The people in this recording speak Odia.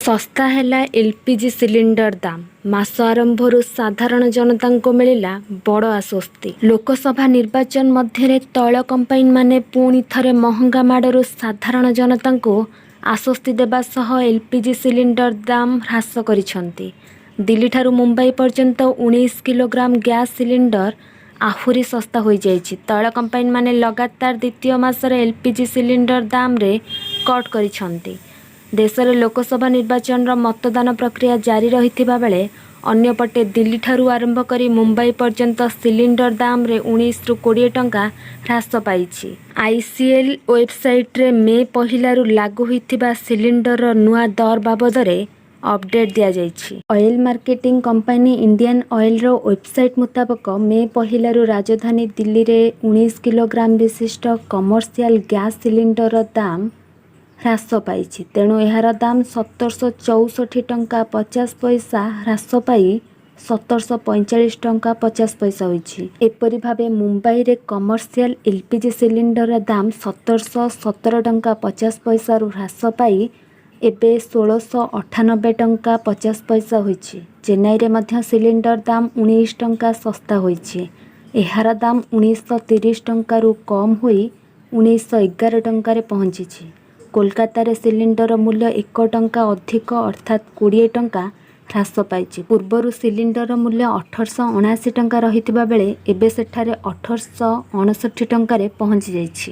ଶସ୍ତା ହେଲା ଏଲ୍ପିଜି ସିଲିଣ୍ଡର ଦାମ। ମାସ ଆରମ୍ଭରୁ ସାଧାରଣ ଜନତାଙ୍କୁ ମିଳିଲା ବଡ଼ ଆଶ୍ୱସ୍ତି। ଲୋକସଭା ନିର୍ବାଚନ ମଧ୍ୟରେ ତୈଳ କମ୍ପାନୀମାନେ ପୁଣି ଥରେ ମହଙ୍ଗା ମାଡ଼ରୁ ସାଧାରଣ ଜନତାଙ୍କୁ ଆଶ୍ୱସ୍ତି ଦେବା ସହ ଏଲ୍ପିଜି ସିଲିଣ୍ଡର ଦାମ ହ୍ରାସ କରିଛନ୍ତି। ଦିଲ୍ଲୀଠାରୁ ମୁମ୍ବାଇ ପର୍ଯ୍ୟନ୍ତ 19 କିଲୋଗ୍ରାମ ଗ୍ୟାସ୍ ସିଲିଣ୍ଡର ଆହୁରି ଶସ୍ତା ହୋଇଯାଇଛି। ତୈଳ କମ୍ପାନୀମାନେ ଲଗାତାର ଦ୍ୱିତୀୟ ମାସରେ ଏଲ୍ପିଜି ସିଲିଣ୍ଡର ଦାମରେ କଟ୍ କରିଛନ୍ତି। ଦେଶରେ ଲୋକସଭା ନିର୍ବାଚନର ମତଦାନ ପ୍ରକ୍ରିୟା ଜାରି ରହିଥିବା ବେଳେ ଅନ୍ୟପଟେ ଦିଲ୍ଲୀଠାରୁ ଆରମ୍ଭ କରି ମୁମ୍ବାଇ ପର୍ଯ୍ୟନ୍ତ ସିଲିଣ୍ଡର ଦାମରେ 19ରୁ 20 ଟଙ୍କା ହ୍ରାସ ପାଇଛି। ଆଇଓସିଏଲ୍ ୱେବସାଇଟ୍ରେ ମେ 1ରୁ ଲାଗୁ ହୋଇଥିବା ସିଲିଣ୍ଡରର ନୂଆ ଦର ବାବଦରେ ଅପଡେଟ୍ ଦିଆଯାଇଛି। ଅଏଲ୍ ମାର୍କେଟିଂ କମ୍ପାନୀ ଇଣ୍ଡିଆନ୍ ଅଏଲ୍ର ୱେବସାଇଟ୍ ମୁତାବକ, ମେ 1ରୁ ରାଜଧାନୀ ଦିଲ୍ଲୀରେ 19 କିଲୋଗ୍ରାମ ବିଶିଷ୍ଟ କମର୍ସିଆଲ ଗ୍ୟାସ୍ ସିଲିଣ୍ଡରର ଦାମ ହ୍ରାସ ପାଇଛି। ତେଣୁ ଏହାର ଦାମ 1764 ଟଙ୍କା 50 ପଇସା ହ୍ରାସ ପାଇ 1745 ଟଙ୍କା 50 ପଇସା ହୋଇଛି। ଏପରି ଭାବେ ମୁମ୍ବାଇରେ କମର୍ସିଆଲ ଏଲ୍ପିଜି ସିଲିଣ୍ଡରର ଦାମ 1717 ଟଙ୍କା 50 ପଇସାରୁ ହ୍ରାସ ପାଇ ଏବେ 1698 ଟଙ୍କା 50 ପଇସା ହୋଇଛି। ଚେନ୍ନାଇରେ ମଧ୍ୟ ସିଲିଣ୍ଡର ଦାମ 19 ଟଙ୍କା ଶସ୍ତା ହୋଇଛି। ଏହାର ଦାମ 1930 ଟଙ୍କାରୁ କମ୍ ହୋଇ 1911 ଟଙ୍କାରେ ପହଞ୍ଚିଛି। କୋଲକାତାରେ ସିଲିଣ୍ଡରର ମୂଲ୍ୟ 1 ଟଙ୍କା ଅଧିକ, ଅର୍ଥାତ୍ 20 ଟଙ୍କା ହ୍ରାସ ପାଇଛି। ପୂର୍ବରୁ ସିଲିଣ୍ଡରର ମୂଲ୍ୟ 1879 ଟଙ୍କା ରହିଥିବା ବେଳେ ଏବେ ସେଠାରେ 1859 ଟଙ୍କାରେ ପହଞ୍ଚିଯାଇଛି।